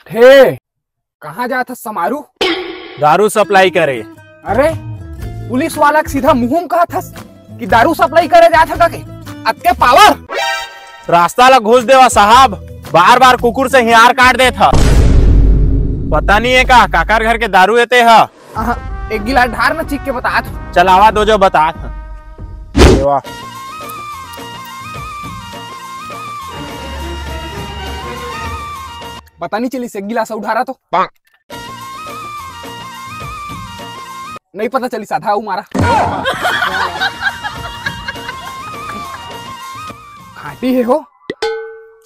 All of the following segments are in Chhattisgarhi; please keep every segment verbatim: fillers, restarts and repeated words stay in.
हे, कहाँ जात हस समारू? दारू सप्लाई करे। अरे, पुलिस वाला के सीधा मुंह में कहत हस कि दारू सप्लाई करे जात हस का के? अतके पावर? रास्ता ला घूस देवा साहब, बार बार कुकुर से हियार काट देत ह। पता नहीं है का, काकर घर के दारू एते ह। अहाँ, एक गिलास ढार न चीख के बतात। चलावा दो जो बतात। देवा। पता नहीं चलिस, एक गिलास अउ ढारा तो। नहीं पता चलिस, आधा अउ मारा। खाटी है हो।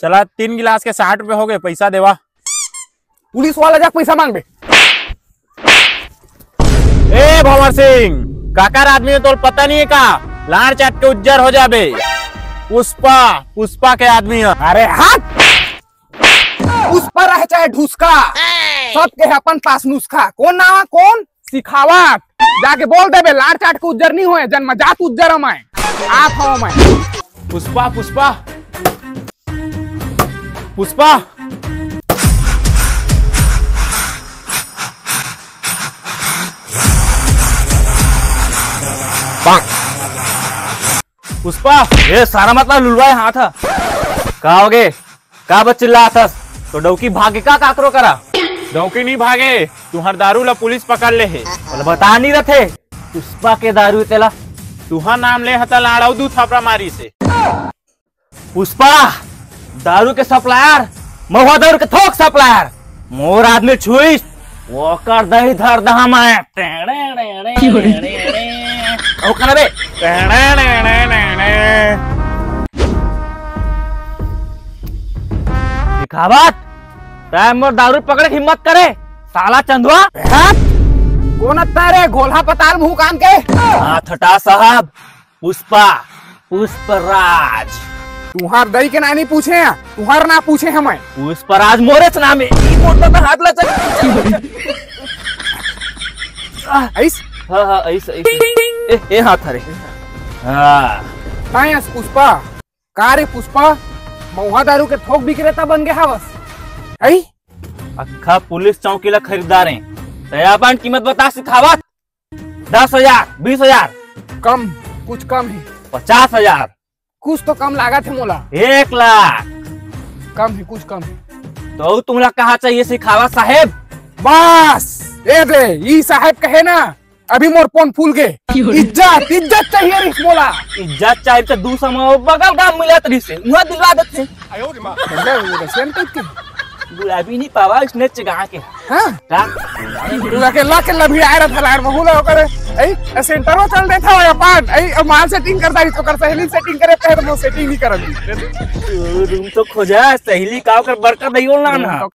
चला, तीन गिलास के साठ रुपए हो गए, पैसा देवा। पुलिस वाला जाके पैसा मांगबे। ए भंवर सिंह, काकर आदमी है, तोल पता नहीं है का? लाड़ चाट के उज्जर हो जाबे। पुष्पा, पुष्पा के आदमी है। अरे हट! पुष्पा रहे चाहे ढुसका, सबके है अपन पास नुस्खा। कौन ना, कौन? सिखावत। जाके बोल देबे, लाड़ चाट के उज्जर नहीं होए, जन्मजात उज्जर हूँ मैं। आप हो मैं। पुष्पा, पुष्पा, पुष्पा। पुष्पा, ए सारा मतलब लुलवाए हाथ ह। का होगे? का बे चिल्लात हस? तो डौकी भागे का काकरो करा? डौकी नहीं भागे, तुहर दारू ला पुलिस पकड़ ले हे। बोले बता नहीं रथे, पुष्पा के दारू तेला। तुहर नाम ले हता लाड़ाऊ दू थापड़ा मारी से। पुष्पा, दारू के सप्लायर, महुआ दारू के थोक सप्लायर। मोर आदमी छुईस, ओकर दही धर दहा मैं। ओकर बे। सिखावत, तैं मोर दारू पकड़े के हिम्मत करे, साला चंदुआ। हट! कौन अत्ता रे, गोल्हा पताल मुंह कान के? हाथ हटा साहब, पुष्पा, पुष्पराज। तुहार दई के नानी पूछे हैं, तुहार ना पूछे हैं मैं। पुष्पराज मोरेच नाम है। ई मोर तो हाथ ला चल। ऐस? हाँ, हाँ, ऐस, ऐस। ए, ए हाथ हरे। हाँ। काय अस पुष्पा? का रे पुष्पा? महुआ दारू के थोक विक्रेता बन गए हवस। ऐ? अक्खा पुलिस चौकी ला खरीदार है। तैं अपन कीमत बता सिखावत। दस हजार, बीस हजार। कम, कुछ कम है। पचास हजार। कुछ तो कम लागत है मोला। एक लाख। कम है, कुछ कम है। तो तुमला कहा चाहिए सिखावत साहेब? बस, ए दे, ई साहेब कहे ना, अभी मोर पोन फूल गे। इज्जत, इज्जत चाहिए रिस मोला। इज्जत चाहिए तो दू सौ में बगल गांव मिलत रिस, उहाँ दिलवा देते। मतलब, वो रसियन टाइप के। गुलाबी नहीं पावा, इसने चगा के। हाँ? का? तू लाके, लाके लभी आए रहा था, लार महूला ओकर। ऐ, सेंटर में चल देता है अपन। ऐ, माल सेटिंग करता है, तो कर सहेली सेटिंग करे, पहले वो सेटिंग नहीं करत। रूम तो खोजा, सहेली का ओकर बड़का दइयो ना ना।